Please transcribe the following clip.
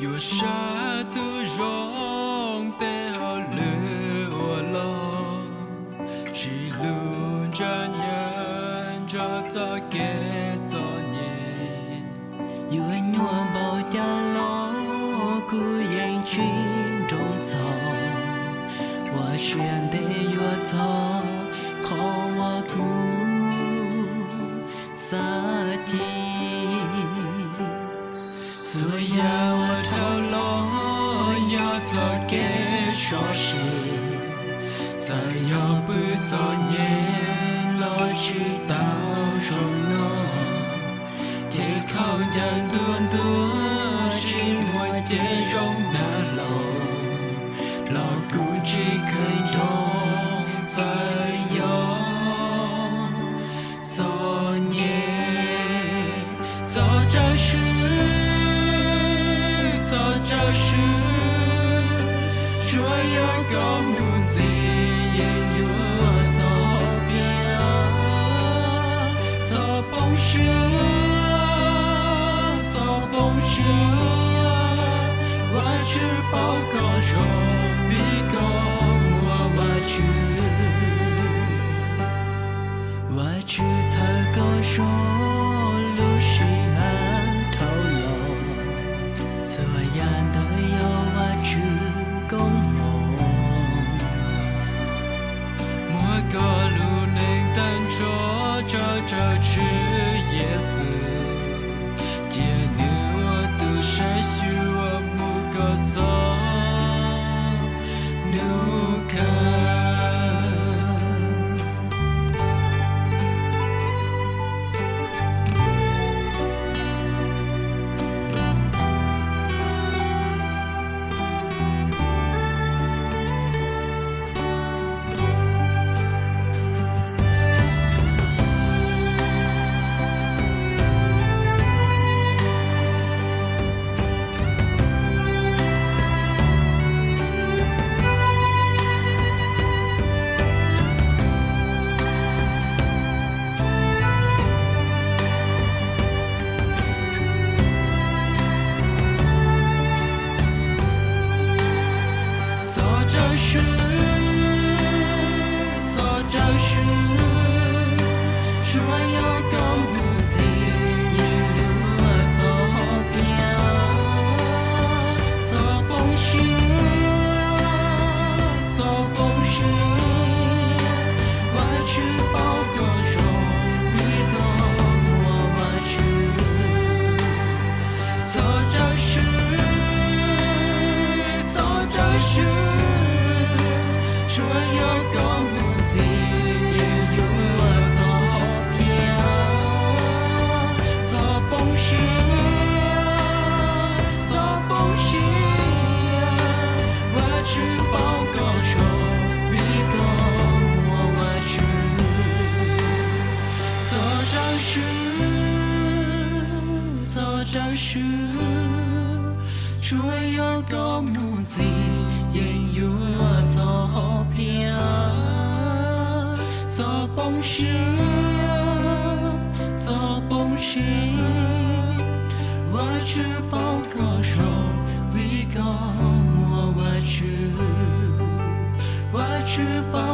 Yuav saib tus zoo tej hauj lwm ua loj, tsis lub ntsa nyab nrog txoj kev txom nyem. Yuav nyuaj npaum cas los kuv yeej tsis nroo txog, ua siab ntev yuav txog qhov uas kuv xav ci. Txhua yam uas dhau los yog txoj kev sov se, txawm yog pw txom nyem los tsis tau zoo no, ces khaub ncaws ntuag ntuag tsis muaj cev zoo nag los, los kuv tsis kheev nrog. Txawm yog txom nyem, txhob tsaug zog, txhob tsaug zog, tsuas yog koj mus ntxiv yeej yuav txoj sia. Txhob poob siab, txhob poob siab, Vajtswv paub koj zoo, vim koj muaj Vajtswv. Vajtswv txhawb koj zoo lub sij hawm dhau los, txhua yam ntawd yog Vajtswv koob hmoov. Muab koj lub neej tag nrho tso rau Tswv Yexus, cia nws ua tus saib xyuas mus kom txog hnub kawg. Txhob tsaug zog, txhob tsaug zog, tsuas yog koj mus ntxiv yeej yuav txoj sia. Txhob poob siab, txhob poob siab, Vajtswv paub koj zoo, vim koj muaj Vajtswv. Txhob tsaug zog, txhob tsaug zog, tsuas yog koj mus ntxiv yeej yuav txoj sia. Txhob poob siab, txhob poob siab, Vajtswv paub koj zoo, vim koj muaj Vajtswv. Txhob tsaug zog, txhob tsaug zog, tsuas yog koj mus ntxiv yeej yuav txoj sia. Txhob poob siab, txhob poob siab, Vajtswv paub koj zoo, vim koj muaj Vajtswv. Vajtswv paub